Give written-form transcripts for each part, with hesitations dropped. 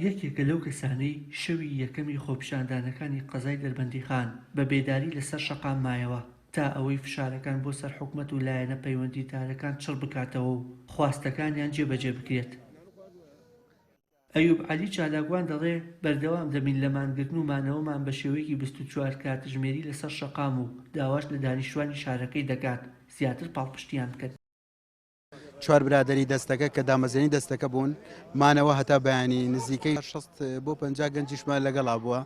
یەکێکە لەو کەسانەی شەوی یەکەمی خۆپیشاندانەکانی قەزای دەربەندیخان بە بێداری لەسەر شەقام مایەوە تا ئەوەی فشارەکان بۆ سەر حکومەت و لایەنە پەیوەندیدارەکان چڕ بکاتەوە و خواستەکانیان جێبەجێ بکرێت. ئەیوب عەلی چالاکوان دەڵێ، بەردەوام دەبین لە مانگرتن و مانەوەمان بە شێوەیەکی 24 کاتژمێری لەسەر شەقام و داواش لە دانیشتوانی شارەکەی دەکات زیاتر پاڵپشتیان بکەن. چوار برادەری دەستەکە کە دامەزرێنی دەستەکە بوون مانەوە هەتا بەیانی نزیکەی 60 بۆ 50 گەنجیشمان لەگەڵا بووە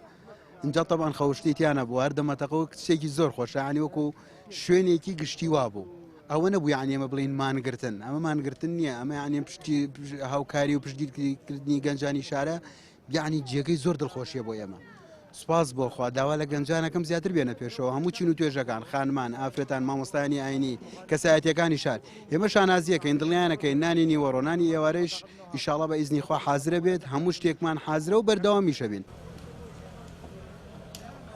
اینجا تەبان خەوشتی تیانە بوو هەر دەمەتەقە و کچێکی زۆر خۆشە ینی وەکو شوێنێکی گشتی وا بوو ئەوە نەبوو یعنی ئێمە بڵین مانگرتن ئەمە مانگرتن نییە ئەمە یعنی پشتی هاوکاری و پشتگیرکردنی گەنجانی شارە یەعنی جێگەی زۆر دڵخۆشیە بۆ ئێمە. سوپاس بۆ خوا داوا لە گەنجانەکەم زیاتر بێنە پێشەوە هەموو چین و توێژەکان خانمان ئافرەتان مامۆستایانی ئاینی کەسایەتیەکانی شار ئێمە شانازیەکەین دڵنیانەکەین نانی نیوەڕۆ نانی ئێوارەیش ئیشاڵا بە ئیزنی خوا حازرە بێت هەموو شتێکمان حازرە و بەردەوامیشە بین.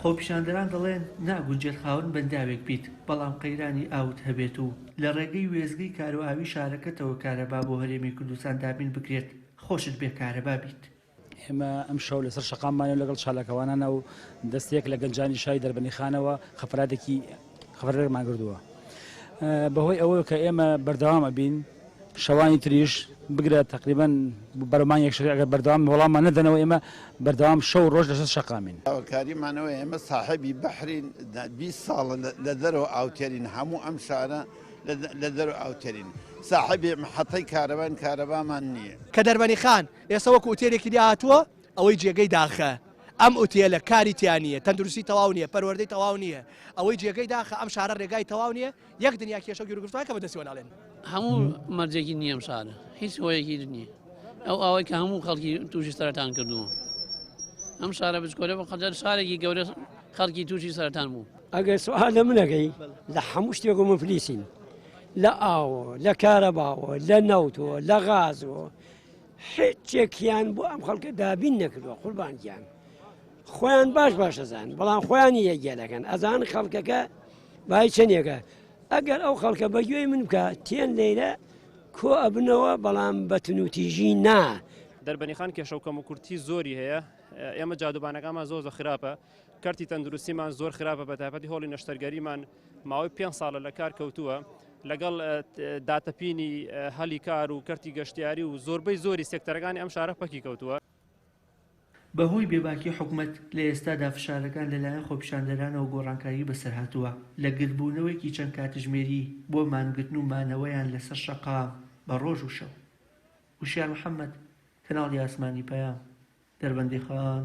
خۆپیشاندەران دەڵێن، ناگونجێت خاوەن بەنداوێک بیت، بەڵام قەیرانی ئاوت هەبێت و لە ڕێگەی وێستگەی کارۆئاوی شارەکەتەوە کارەبا بۆ هەرێمی کوردستان دابین بکرێت، خۆشت بێ کارەبا بیت. ئێمە ئەمشەو لەسەر شەقاممانەوە لەگەڵ چالاکەوانانە و دەستەیەک لە گەنجانی شاری دەربەندیخانەوە خەفەراتێکی خەفەرێکمان کردووە. بەهۆی ئەوەی کە ئێمە بەردەوام ئەبین شەوانی تریش بگرە تقریبا بەرەو مانگێک شەوێ ئەگەر بەردەوام وەڵاممان نەدەنەوە ئێمە بەردەوام شەو ڕۆژ لەسەر شەقامین. داواکاریمانەوە ئێمە ساحێبی بەحرین 20 ساڵە لە دەرەوە ئاوتێرین هەموو ئەم شارە لە دەرەوە ئاوتێرین ساحێبی محەتەی کارەباین کارەبامان نییە. کە دەربەنیخان ئێستا وەکو ئوتێلێکی لێ هاتووە ئەوەی جێگەی داخە ئەم ئوتێلە کاری تیا نییە تەندروستی تەواو نییە پەروەردەی تەواو نییە ئەوەی جێگەی داخە ئەم شارە ڕێگای تەواو نییە یەک دنیا کێشە و گیروگرفتوان کە بەدەستیەوە ناڵێن. هەموو مەرجێکی نییە ئەم شارە هیچ هۆیەکی نییە ئەو ئاوەی کە هەموو خەڵکی تووشی سەرەتان کردووە ئەم شارە بچکۆلە بە قەدەر شارێکی گەورە خەڵکی تووشی سەرەتان بوو. ئەگەر سوال لە من ئەکەی لە هەموو شتێک و مفلیسین لە ئاوە لە کارەباوە لە نەوتەوە لە غازەوە هیچێکیان بۆ ئەم خەڵکە دابین نەکردووە قوربان گیان خۆیان باش باش ئەزان بەڵام خۆیان یەکگە دەکەن ئەزان خەڵکەکە بای چەندێکە ئەگەر ئەو خەڵکە بەگوێی من بکە تێن لەیرە کۆ ئەبنەوە بەڵام بە تونوتیژی نا. دەربەنیخان کێشە و کەموکورتی زۆری هەیە ئێمە جادوبانەکانمان زۆر زۆر خراپە کەرتی تەندروستیمان زۆر خراپە بە تایبەتی هۆڵی نەشتەرگەریمان ماوەی پێ ساڵە لە کار کەوتووە لەگەڵ داتەپینی هەلی کار و کەرتی گەشتیاری و زۆربەی زۆری سێکتەرەکانی ئەم شارە پەکی کەوتووە. بەهۆی بێباکی حکومەت لە ئێستادا فشارەکان لەلایەن خۆپیشاندەرانەوە گۆڕانکاری بەسەرهاتووە لە گردبوونەوەیەکی چەند کاتژمێری بۆ مانگرتن و مانەوەیان لەسەر شەقام بە ڕۆژ و شەو. وشیار محەمەد، کەناڵی ئاسمانی پەیام، دەربەندیخان.